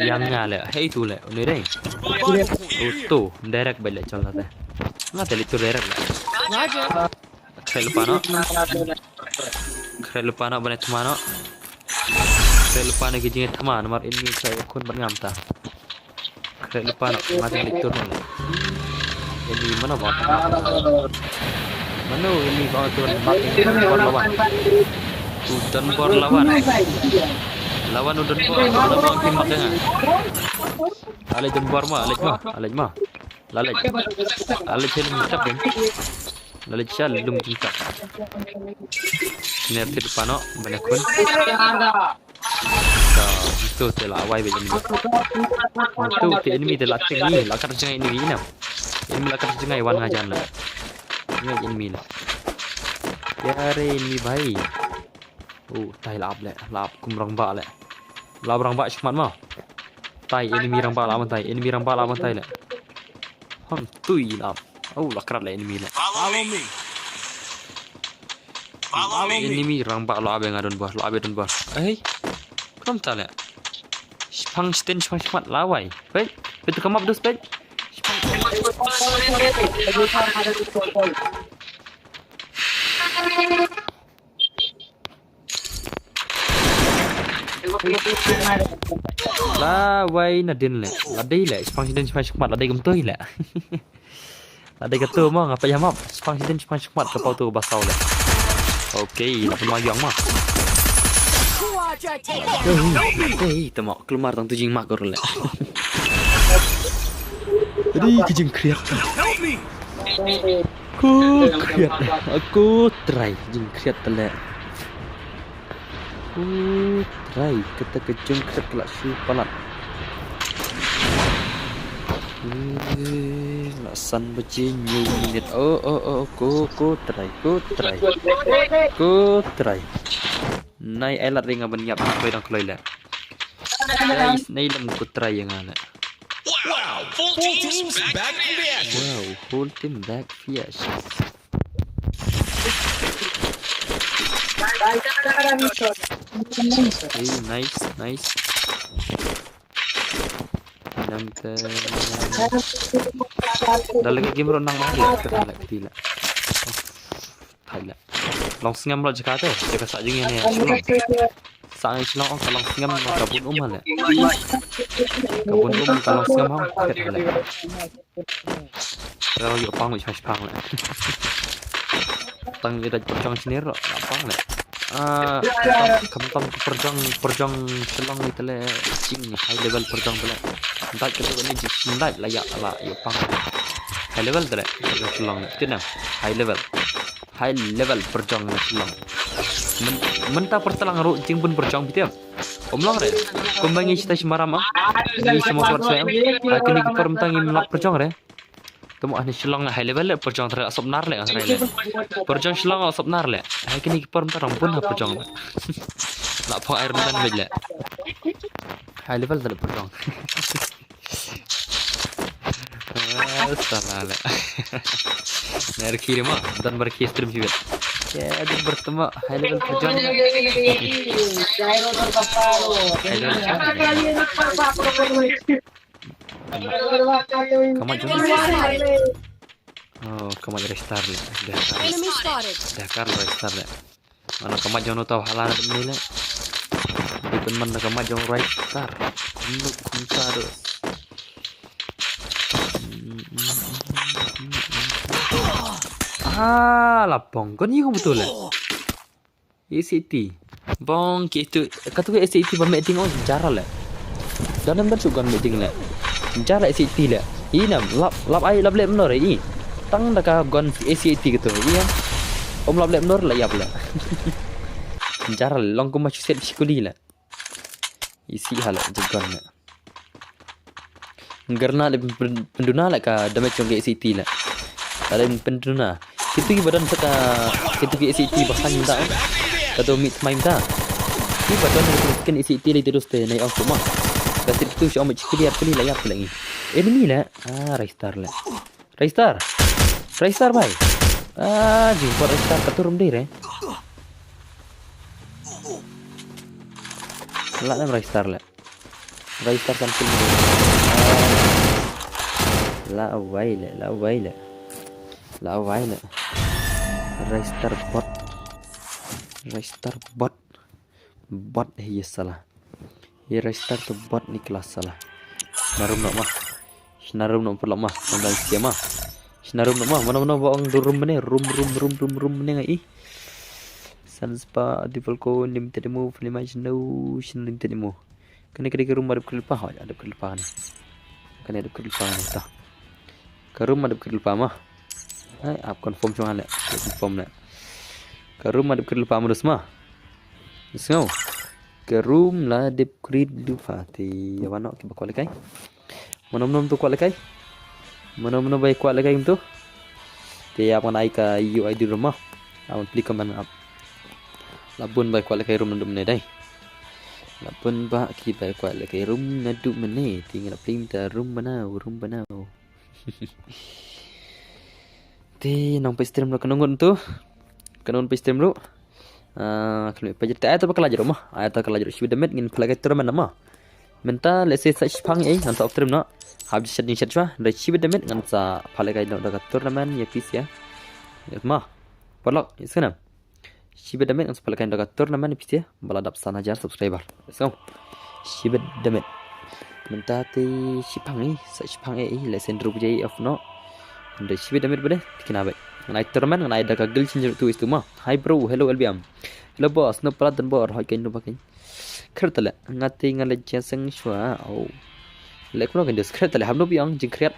Yang nga leh, hei tu leh, uni dei. Oh, tu, direct balik chal nate. Nga tadi tu direct leh. Roger. Khreh lypa noh. Khreh lypa noh, bane thma noh. Khreh lypa noh ki jingthma, namar ini khreh khun bad ngam ta. Khreh lypa noh, nga tadi tu noh. Ini mana ba? Mano ini ba tu mat ini bor lawan. Tu don bor lawan. Lawan u don bor, lawan ki mat nga. Alej don bor ma, alej ma, alej ma. Lalej. Alej helm tap kan. Lalej sha lum jingtap. Ner ti depan no, bane khun. Ka, itu te la wai bejani. Itu te enemy te la tek ni, la kat jngai enemy ina. Enemy la kat jngai wan ngajan la. Ngai enemy la. Yare enemy bhai. Oh, tai la ap le, la ap kum rangbah le. La ap rangbah shikmat ma. Tai enemy rangbah la ap tai, enemy rangbah la ap tai le. Hang tui la ap. Oh, la krat le enemy le. Follow me. Follow me. Enemy rangbah la ap nga don bor, la ap don bor. Eh. Kram ta le. Shipang shiten shipang shikmat la wai. Peit, peit tu kamap dus peit. Shipang. La wai na din le. La dei le, shipang shiden shipang shikmat, la dei kumtoi le. La dei kato mo, nga peit ha map. Shipang shiden shipang shikmat, ka pau tu ba saw le. Okay, la pun ma yong ma. Hey, hey, tama, keluar tang tu jing mak le. Ri ki jingkhriat. Help me. Ko khriat. Ko trai jingkhriat tale. Ko trai kata ka jingkhriat ka la shu palat. Eh, la san baje hynñiew minit. Oh, oh, oh, ko, ko trai, ko trai. Ko trai. Nai ai lad ring ban ïap dang kloi dang kloi le. Guys, nai lem ko trai ïa nga le. Wow, full team's back in the action. Wow, full team back fierce. Hey, nice, nice. Nang te. Dah lagi game ro nang mari. Kena lagi tila. Thailand. Long sngem lo jaka te, jaka sa jing ne. Sa ngi shlong ka long sngem ka bun um hale. Ka bun um ka long sngem ha khet hale. Ka yo pang wich hash pang le. Tang ida chong shnir lo pang le. Ah, khamtam, khamtam pyrjong, pyrjong Shillong ni tele jing high level pyrjong tele. Dait kito ni jing dait la ya la ya pang. High level tele pyrjong Shillong ni. Kito na high level. High level pyrjong Shillong. Men, mynta pyrtlang ru jing bun pyrjong bitem. Om long re. Kumba ngi sita shmaram ah. Ngi shmo swat swat. Ha kini ki por mynta ngi mlap pyrjong re. Temo ani Shillong high level le pyrjong tara sopnar le ngai le. Pyrjong Shillong sopnar le. Hai kini ki por mynta rong bun ha pyrjong le. La phong Iron Man bej le. High level tara pyrjong. Ah, salah le. Ner kiri ma, dan bar ki stream hiwet. Ya, dan bertemu high level pyrjong. High level pyrjong. Kamat jong. Oh, kamat Red Star le. Dah kar. Enemy spotted. Dah kar Red Star le. Mana kamat jong no tau hala na ni le. Di pun man kamat jong Red Star. Nuk kumta do. Ah, lapong. Kon yi ko betul le. S A T. Bong ki tu, katu ke S A T ba me ting on jara le. Dan nam dan su gon me ting le. Jara S A T le. I nam lap lap ai lap le menor i. Tang da ka gon S A T katu. Iya. Om lap le menor la yap le. Jara le long kuma chuset sikuli le. Isi hala jagon le. Ngarna le pen-, penduna le ka damage jong ke S A T le. Ka le penduna. Kitu ki badan saka kitu ki S A T bahan da. Katu mit mai da. Ki badan ki skin S A T le terus te nai ong kuma. Kasi kitu si ong chikili at kuli la yap le ngi. Enemy le. Ah, Red Star le. Red Star. Red Star bai. Ah, jingpot Red Star katu rum dei re. La nam Red Star le. Red Star sample ni. La awai le, la awai le. La awai le. Red Star bot. Red Star bot. Bot hi sala. Ye Red Star tu bot ni kelas sala. Narum no ma. Shna room no pulak ma, nang dang sia ma. Shna room no ma, mano mano ba ong du room mane, room, room, room, room, room mane ngai. Sunspa, Divalko, Nim Tedemo, Flema, Shno, Shno Nim Tedemo. Kane kane ka room adep krilpa, hoi, adep krilpa kane. Kane adep krilpa kane ta. Ka room adep krilpa ma. Hai, ap confirm shong le, confirm le. Ka room adep krilpa ma dus ma. Sngo. Ka room la dep krilpa te ya wano ki ba kwalikai. Mano mano tu kwalikai. Mano mano bai kwalikai tu. Te ap ngan ai ka U I D room ma. Ap ngan pli comment ap. La bun bai kwalikai room naduh mane dai. La bun ba ki bai kwalikai room naduh mane. Te ngi la pli ta room banau, room banau. Te nong peit stream ruh ka nong ngut tu. Ka nong peit stream ruh. Ah, khlem peit te ai ta ba ka la jrong ma. Ai ta ka la jrong shi bit da met ngin peit ka tournament ma. Mynta let's say sa shipang ei ngan sa off stream no. Hap jishat jishat shwa. Dai shi bit da met ngan sa peit ka no da ka tournament ya pis ya. Ma. Paralok, is kana. Shi bit da met ngan sa peit ka no da ka tournament ya pis ya. Ba la dap san hajar subscriber. So. Shi bit da met. Mynta te shipang ei, sa shipang ei, let's say ndru bajai off no. Dai shi bit da met bade, tikna bai. Ngan ai tournament, ngan ai da ka guild change tu is tu ma. Hi bro, hello L B M. Hello boss, no pala dan bor, hoi kain no ba kain. Kher tale, nga te nga le jeng seng shwa, au. Le kuno kan dus kher tale, ham no biang jing kret.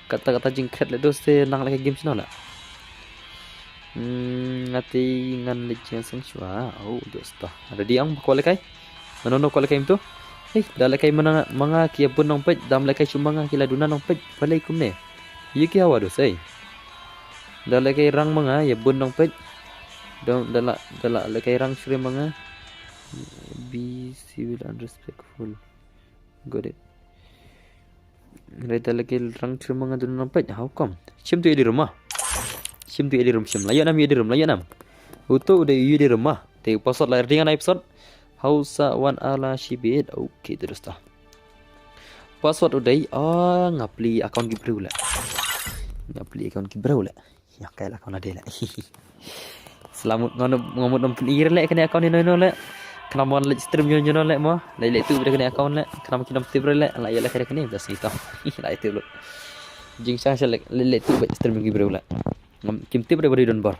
Kata kata jing kret le dus te nang le game channel la. Hmm, nga te ngan le jeng seng shwa, au dus ta. Ready ang ba kwalikai. Mano no kwalikai tu. Hei, da le kai mana manga ki ya bun nong peit, dam le kai shu manga ki la duna nong peit. Balei kumne. Ye ki hawa dus ei. Da le kai rang manga ya bun nong peit. Dam da la da la le kai rang shri manga. Be civil and respectful. Got it. Re da le kai rang shri manga duna nong peit. How come? Shim tu ya di room ma. Shim tu ya di room shim. La ya nam ya di room la ya nam. Uto de ya di room ma. Te password la ring an episode. Hausa wan ala shibit. Okay, terus ta. Password u dei, ah, nga plie account ki briew le. Nga plie account ki briew le. Ya, kai la account la dei le. Selamat ngam ngam ngam plie le kane account ino ino le. Khnang mon le stream ino ino le mo. Le le tu kane account le. Khnang ki nam tip le. La ya le kane kane das ni to. La itu le. Jing sang le le tu stream ki briew le. Ngam kim tip re bari don bor.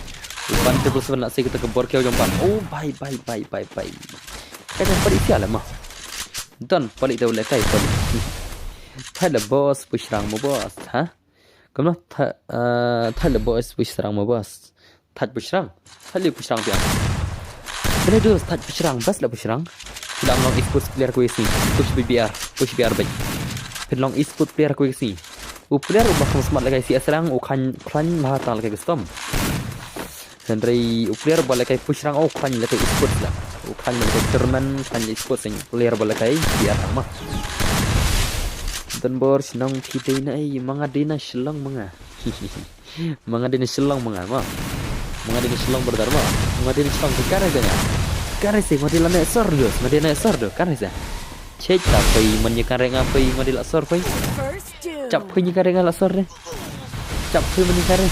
Ban triple seven la sei kita ka bor kiau jong ban. Oh, bye, bye, bye, bye, bye. Kai ka pali sia la ma. Don, pali te le kai pali. Thai la boss, pushrang mo boss, ha? Kumno, tha-, eh, thai la boss, pushrang mo boss. Thai pushrang. Thai li pushrang pia. Bele du thai pushrang, bas la pushrang. Phi long esports player ko isi. Push B B R, push B R bai. Phi long esports player ko isi. U player u ba kham smart la kai si asrang, u khan, khan la tang la kai custom. Hynrei u player ba la kai push rang, oh, khlaiñ la kai esports la. Oh, khlaiñ la kai tournament, khlaiñ la esports, u player ba la kai P R rang ma. Don Bor shnong phi dei na ei, ma nga dei na Shillong ma nga. Ma nga dei na Shillong ma nga ma. Ma nga dei na Shillong brother ma. Ma nga dei na Shillong, ka re se nga. Ka re se nga dei la ne sor dos, nga dei na sor do, ka re se. Chek ta phi man ye ka re nga phi, nga dei la sor phi. Chap phi ni ka re nga la sor de. Chap phi man ye ka re.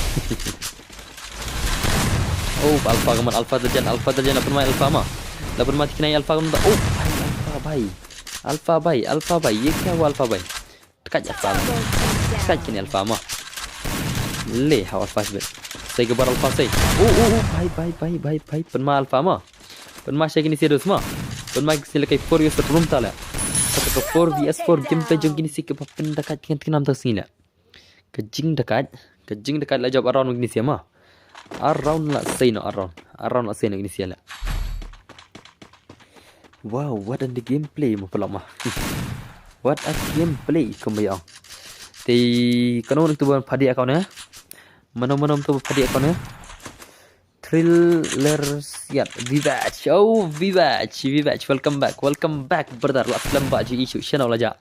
Oh, alpha ka man, alpha da jan, alpha da jan, la pynmai alpha ma. La pynmai tiknai alpha ka man, oh, bhai, alpha bhai. Alpha bhai, alpha bhai, ye kya hua alpha bhai? Tkat alpha. Tkat kini alpha ma. Le, hau alpha sibet. Sei ka bar alpha sei. Oh, oh, oh, bhai, bhai, bhai, bhai, bhai. Pynmai alpha ma. Pynmai sha kini si dos ma. Pynmai kini si la kai four versus room ta le. Kata ka four versus four game ta jong kini si ka pa pynda kat kini tiknam ta singi le. Ka jingdakat, ka jingdakat la jop around kini sia ma. Around la sei no around. Around la sei no kini sia la. Wow, what a gameplay mo pelok ma. What a gameplay kumba ong. Te kano nang tu ban padi account ya. Mano mano tu padi account ya. Thriller Siat, Vivach. Oh, Vivach, Vivach, welcome back, welcome back, brother. La slem ba ji isu, channel la ja.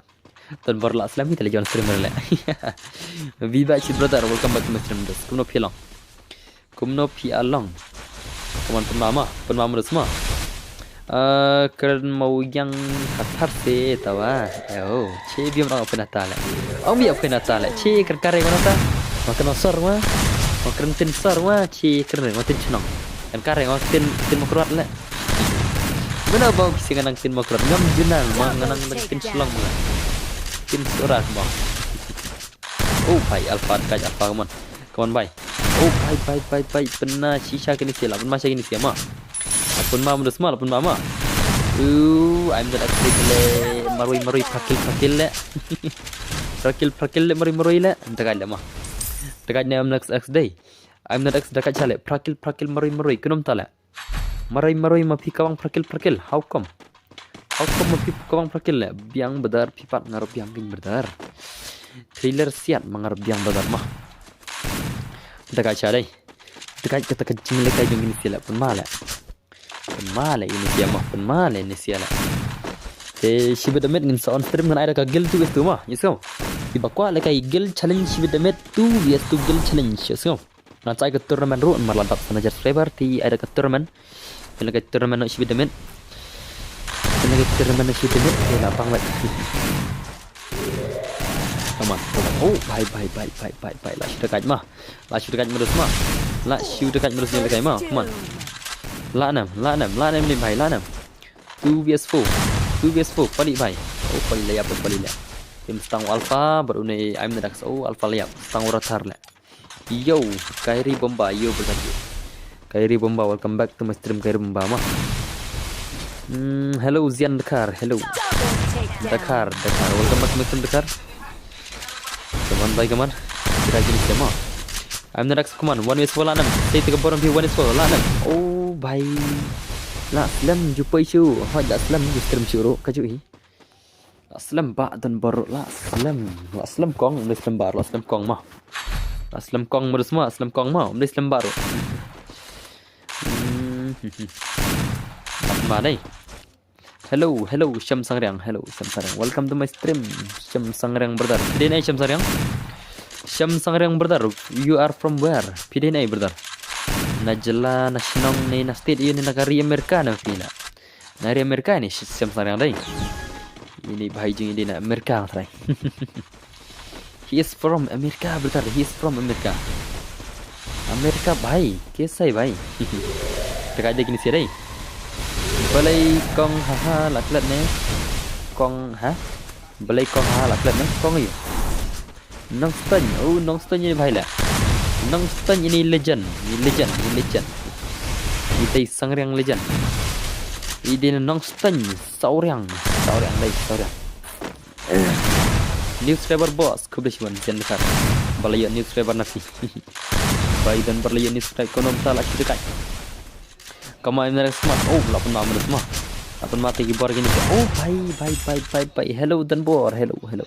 Ton bar la slem kita le jon streamer le. Vivach, brother, welcome back to my stream, dos. Kumno phi long? Kumno phi along? Come on, pynma ma, pynma ma dos ma. Ah, kren mau yang khatar se tawa. Oh, che biam rang pynata le. Ong biam pynata le. Che kren kare ngonata. Ma kren sor ma. Ma kren tin sor ma. Che kren ma tin chnong. Kan kare ngon tin, tin makrot le. Mena bau kisi nganang tin makrot. Ngam junang ma nganang tin chnong ma. Tin surat ma. Oh, bhai, alpha, guys, alpha, come on. Come on, bhai. Oh, bhai, bhai, bhai, bhai, pynna shisha kini sia, la pynma sha kini sia ma. La pynma ma dos ma, la pynma ma. Ooh, I'm not afraid le, marui, marui, phakil, phakil le. Phakil, phakil le, marui, marui le. Dakai le ma. Dakai ne I'm not X day. I'm not X dakai chale. Phakil, phakil, marui, marui. Kunum ta le. Maroi maroi ma phi kawang phrakil phrakil. How come? How come ma phi kawang phrakil le? Biang badar phi pat nga ruh biang king badar. Thriller siat ma nga ruh biang badar ma. Dakai cha dei. Dakai kata ka jinglekai jong ini sia le pynma le. Pynma le ini sia ma pynma le ini sia le. Te shiba damit ngin sa on stream ngan ai da ka guild tu itu ma. Iso. Iba kwah le kai guild challenge shiba damit tu yes tu guild challenge iso. Ngan sa ai ka tournament ruh namar la dap san hajar subscriber te ai da ka tournament. Pynlong ka tournament noh shibit damit. Pynlong ka tournament noh shibit damit. Te la bang wet. Come on, come on. Oh, bhai, bhai, bhai. La shu da kait ma. La shu da kait ma dos ma. La shu da kait ma dos ni la kai ma. Come on. La nam, la nam, la nam ni bhai, la nam. Two versus four. Two versus four. Pali bhai. Oh, pali la yap, pali la. Tim stang alpha, but une I'm the next. Oh, alpha la yap. Stang ora thar le. Yo, Kairi Bomba, yo brother yo. Kairi Bomba, welcome back to my stream Kairi Bomba ma. Hmm, hello Zian Dakar, hello. Dakar, Dakar, welcome back to my stream Dakar. Come on bhai, come on. Kita gini sama. I'm the next, come on, one is four la nam. Say to the bottom view, one is four la nam. Oh bhai. La slem ju poi chu. Hoi da slem ju stream chu ro ka ju hi. La slem ba don baru la slem. La slem kong, um dei slem baru, la slem kong ma. La slem kong ma dus ma, la slem kong ma, um dei slem baru. Hmm. Ma dei. Hello, hello, Shem Sangriang. Hello, Shem Sangriang. Welcome to my stream. Shem Sangriang brother. Phi dei nai Shem Sangriang? Shem Sangriang brother. You are from where? Phi dei nai brother? Na jylla, na shnong, ne na state, ïa ne na ka ri America na phi na. Na ri America ni Shem Sangriang dei. Ini bhai jing ini na America trai. He is from America brother. He is from America. America bhai. Kaise bhai? Takai dei kini sia dei. Balei kong haha la klet ne. Kong ha. Balei kong haha la klet ne. Kong ïa. Nongstoiñ, oh Nongstoiñ ini bhai la. Nongstoiñ ini legend, ini legend, ini legend. Ini tei Sangriang legend. Ini Nongstoiñ, Sauriang, Sauriang dei, Sauriang. New subscriber boss, khublei shibun Zian Dakar. Ba la ïoh new subscriber na phi. Bhai don ba la ïoh new subscriber kono mta la kita kai. Kama em na sma. Oh, la pynma em na sma. La pynma te ki bor kini. Oh, bhai, bhai, bhai, bhai, bhai. Hello, Danbor. Hello, hello.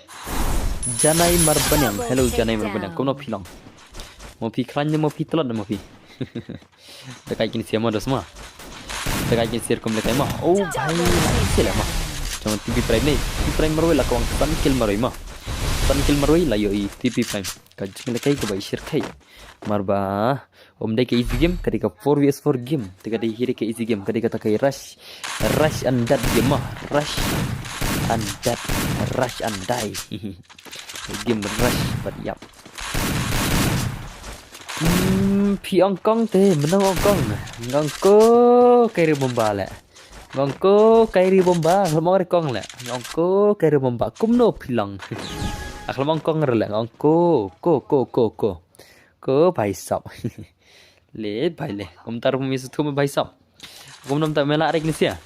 Janai Marbaniang. Hello, Janai Marbaniang. Kumno phi long? Mo phi khlaiñ ne mo phi tlot ne mo phi? Te kai kin siam ma dos ma. Te kai kin siam kum le kai ma. Oh bhai, la kin siam ma. Jong T P Prime ne. T P Prime marwei la kawang san kill marwei ma. San kill marwei la ïoh i T P Prime. Ka jingïalehkai kaba i shyrkhei. Marba um dei ka easy game, ka dei ka four versus four game. Te ka dei hi dei ka easy game, ka dei kata ka rush. Rush and death game ma. Rush and death. Rush and die. Game rush bad ïap. Hmm, phi ong kong te, mynno ong kong. Nga ong ko Kyrie Bomba leh. Nga ong ko Kyrie Bomba, nga ong re kong leh. Nga ong ko Kyrie Bomba, kumno phi long. Nga ong kong re leh, nga ong ko, ko, ko, ko, ko. Ko bhai sab. Le bhai le, kumta ruh mi suthu me bhai sab. Kumno mynta me lah re kine sia.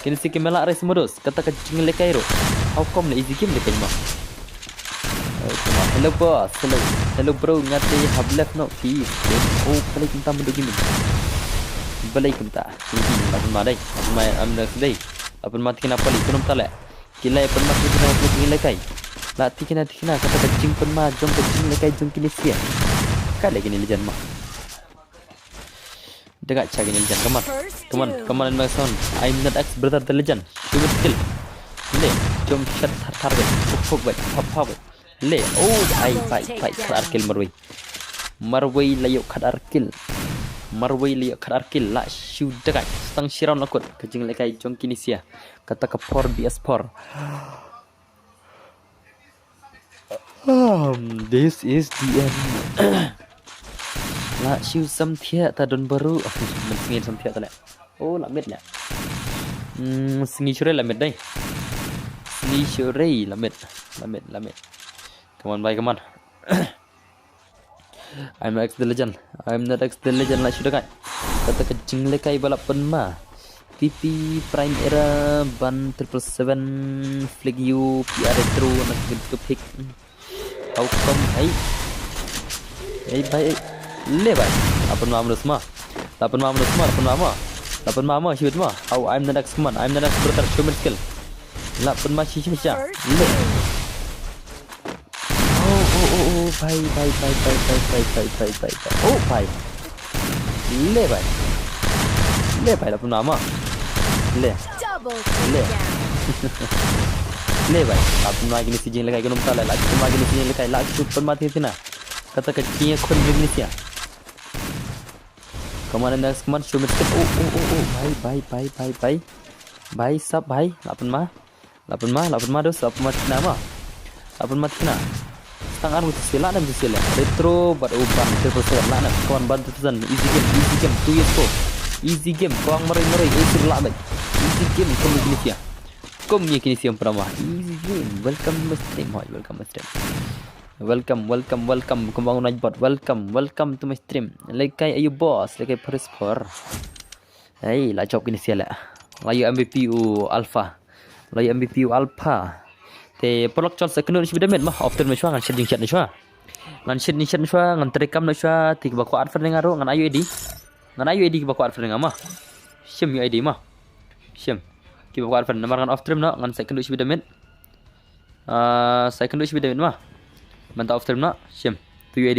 Kine sia ki me lah re smudos. Kata ka jingïalehkai ruh. How come le easy game le kai ma. Oh, come on. Hello boss. Hello. Hello bro. Nga te hap left no fees. Oh, balei kumta mynta game. Balei kumta. Ini la pynma dei. La pynma am na dei. La pynma tikna pali kumno mynta le. Ki la pynma tikna pali jingïalehkai. La tikna tikna kata ka jingpynma jong ka jingïalehkai jong kine sia. Ka le kine legend ma. Dekat cha kine legend. Come on. Come on, come on, and my son. I'm not ex brother the legend. Show me skill. Le, jump shot thar thar wei. Pop pop wei. Pop pop wei. Le, oh, bhai bhai bhai. Khat ar kill marwei. Marwei la ïoh khat ar kill. Marwei la ïoh khat ar kill. La shu dekat. Stang shi round la kut. Ka jingïalehkai jong kine sia. Kata ka four versus four. Um, this is the end. La shu samthiah ta don baru. Mynsngi samthiah ta le. Oh, la miet le. Hmm, sngi shuh re la miet dei. Sngi shuh re la miet. La miet, la miet. Come on, bhai, come on. I'm not ex the legend. I'm not ex the legend la shu dekat. Kata ka jingïalehkai ba la pynma. T P Prime Era ban triple seven flick you P R Retro na ka pick. How come? Hey. Hey bhai. Hey. Le bhai. La pynma mano sma. La pynma mano sma. La pynma ma. La pynma ma. Shibit ma. How I'm the next man. I'm the next brother. Show me skill. La pynma shi shi sha. Le. Oh, oh, oh, oh, bhai, bhai, bhai. Oh, bhai. Le, bhai. Le, bhai, la pynma ma. Le. Le. Le, bhai. La pynma kine sia jingïalehkai kumno mynta le. La pynma kine sia jingïalehkai. La pynma tikna. Kata ka jingïakhun jong kine sia. Come on, next, come on, show me skill. Oh, oh, oh, oh, bhai, bhai, bhai, bhai, bhai. Bhai, sab, bhai. La pynma. La pynma, la pynma dos, la pynma tikna ma. La pynma tikna. Stang ar mutu sila, nem tu sila. Retro, bad u ban triple seven, la nem. Come on, ban triple seven. Easy game, easy game, two years four. Easy game, kong marai marai, eh, sila, bhai. Easy game, kong kine sia. Kong kine sia pynma. Easy game. Welcome to my stream, hoi, welcome to my stream. Welcome, welcome, welcome. Kong bang Nightbot. Welcome, welcome to my stream. Lekai ayu boss, lekai Paris four. Hey, la jop kine sia le. La ïoh M V P u Alpha. La ïoh M V P u Alpha. Te paralok chol sa kynduh shibit da miet ma. Off stream na shuwa, ngan shet jingshit na shuwa. Ngan shet jingshit na shuwa, ngan trei kam na shuwa. Te kiba kwah add friend nga ruh, ngan ai ïa u I D. Ngan ai ïa u I D kiba kwah add friend nga ma. Shim ïa u I D ma. Shim. Kiba kwah add friend, namar ngan off stream noh, ngan sa kynduh shibit da miet. Ah, sa kynduh shibit da miet ma. Mynta off stream noh, shim. Tu ïa u I D.